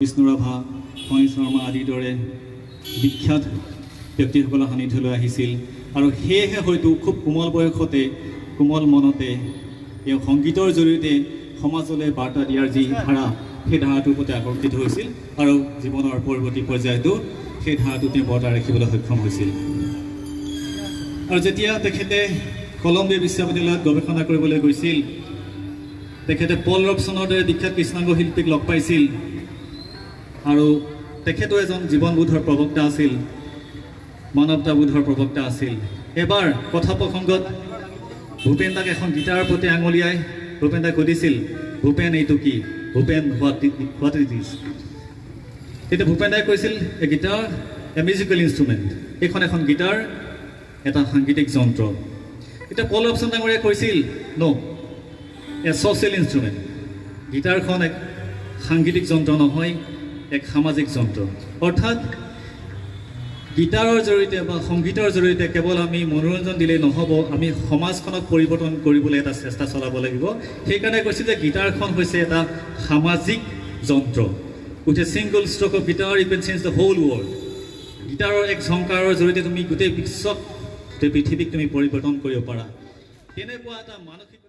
বিষ্ণু ৰাভা, ফণী শৰ্মা আদিৰ দৰে বিখ্যাত ব্যক্তিসকলৰ সান্নিধ্যলৈ আহিছিল। আৰু সেয়েহে হয়তো খুব কোমল বয়সতে, কোমল মনতে তেওঁ সংগীতৰ জৰিয়তে সমাজলৈ বাৰ্তা দিয়াৰ যি ধাৰা, সেই ধাৰাটোৰ প্ৰতি আকৰ্ষিত হৈছিল আৰু জীৱনৰ পৰৱৰ্তী পৰ্যায়তো সেই ধাৰাটো তেওঁ বৰ্তাই ৰাখিবলৈ সক্ষম হৈছিল। আৰু যেতিয়া তেখেতে কলম্বিয়া বিশ্ববিদ্যালয়ত গৱেষণা কৰিবলৈ গৈছিল, তেখেতে পল ৰবছনৰ দৰে বিখ্যাত কৃষ্ণাংগ শিল্পীক লগ পাইছিল আৰু তেখেতো এজন জীৱনবোধৰ প্ৰবক্তা আছিল, মানৱতাবোধৰ প্ৰবক্তা আছিল। এবাৰ কথা প্ৰসংগত ভূপেন দাক এখন গীটাৰৰ প্ৰতি আঙুলিয়াই ভূপেন দাক সুধিছিল, "ভূপেন, এইটো কি? Bhupen, what it is?" তেতিয়া ভূপেন দাই কৈছিল, "A guitar, a musical instrument." এইখন এখন গীটাৰ, এটা সাংগীতিক যন্ত্ৰ। এতিয়া পল ৰবছন ডাঙৰীয়াই কৈছিল, "No, a social instrument." গীটাৰখন এক সাংগীতিক যন্ত্ৰ নহয়, এক সামাজিক যন্ত্ৰ। অৰ্থাৎ গীটাৰৰ জৰিয়তে বা সংগীতৰ জৰিয়তে কেৱল আমি মনোৰঞ্জন দিলেই নহ'ব, আমি সমাজখনক পৰিৱৰ্তন কৰিবলৈ এটা চেষ্টা চলাব লাগিব। সেইকাৰণে কৈছে যে গীটাৰখন হৈছে এটা সামাজিক যন্ত্ৰ। With a single stroke of guitar, you can change the whole world. গীটাৰৰ এক ঝংকাৰৰ জৰিয়তে তুমি গোটেই বিশ্বক, গোটেই পৃথিৱীক তুমি পৰিৱৰ্তন কৰিব পাৰা। তেনেকুৱা এটা মানসিকতা